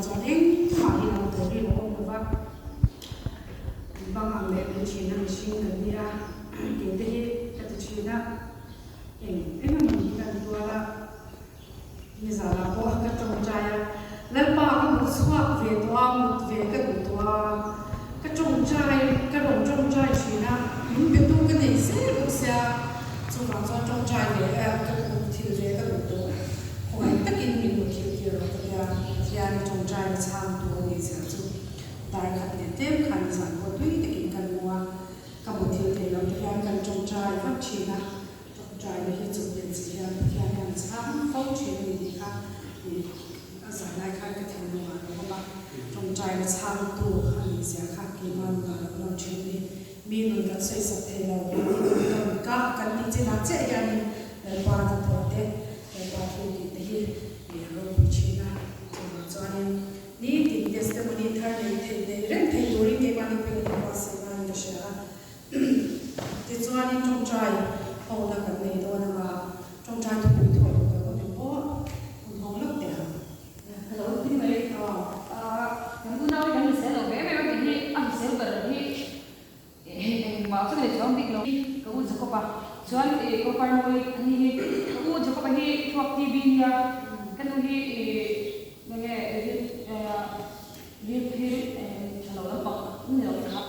chuan engmah hi lang tur hi a awm lo va, bang ang leh mai thin a mihring kan nia, kei te hi ka ti thin a, eng eng emaw hi kan tuar a, nizanah pawh ka tawngtai a, Lalpa ka mut chhuak ve tawh a, mut ve ka duh tawh a, ka tawngtai ka rawn tawngtai thin a, min pe tu ka nei zel bawk sia, chuvang chuan tawngtai ve ka mut thil ve ka duh tawh, khawngaih takin min mut thil tir rawh ka tia, Pathian i tawngtai na chhang tu a nih zia chu dar khat leh tlem khan nizan pawh tui takin kan mu a, ka mut thil thei lo te hian kan tawngtai vat thin a. Tawngtaina hi chawhmeh chi hian Pathian hian a chhang fo thin a ni tih kha ih a zai lai khan ka thinlung ah lo awm a, tawngtaina chhangtu a nih zia kha keimah nunah lo lang thin a ni. Mi nun kan sawisak thei lo, mi nun kan ka kan tih chinah chiah hianin Lalpa hnathawh te, Lalpa thil tih te hi ih a ropui thin a, chuvang chuanin nitin testimony thar nei thei nei reng thei turin keimahni pawhin ka buatsaih ngaiin ka hria a. Tichuanin tawngtai hona kan nei dawn anga tawngtai thupui thawh duh kan awm em pawh hun hawng lawk teh ang. Hello ti mai kan unau hi kan hrisel lo ve em em a tih hi a hrisel ber hi engmah chu nei chuang bik lo ka u Jacob a chuan i ko Parmawi a ni hi ka u Jacob a hi thluak TB nia ka nu hi i enge ril phir tha lo lampang ni lo kha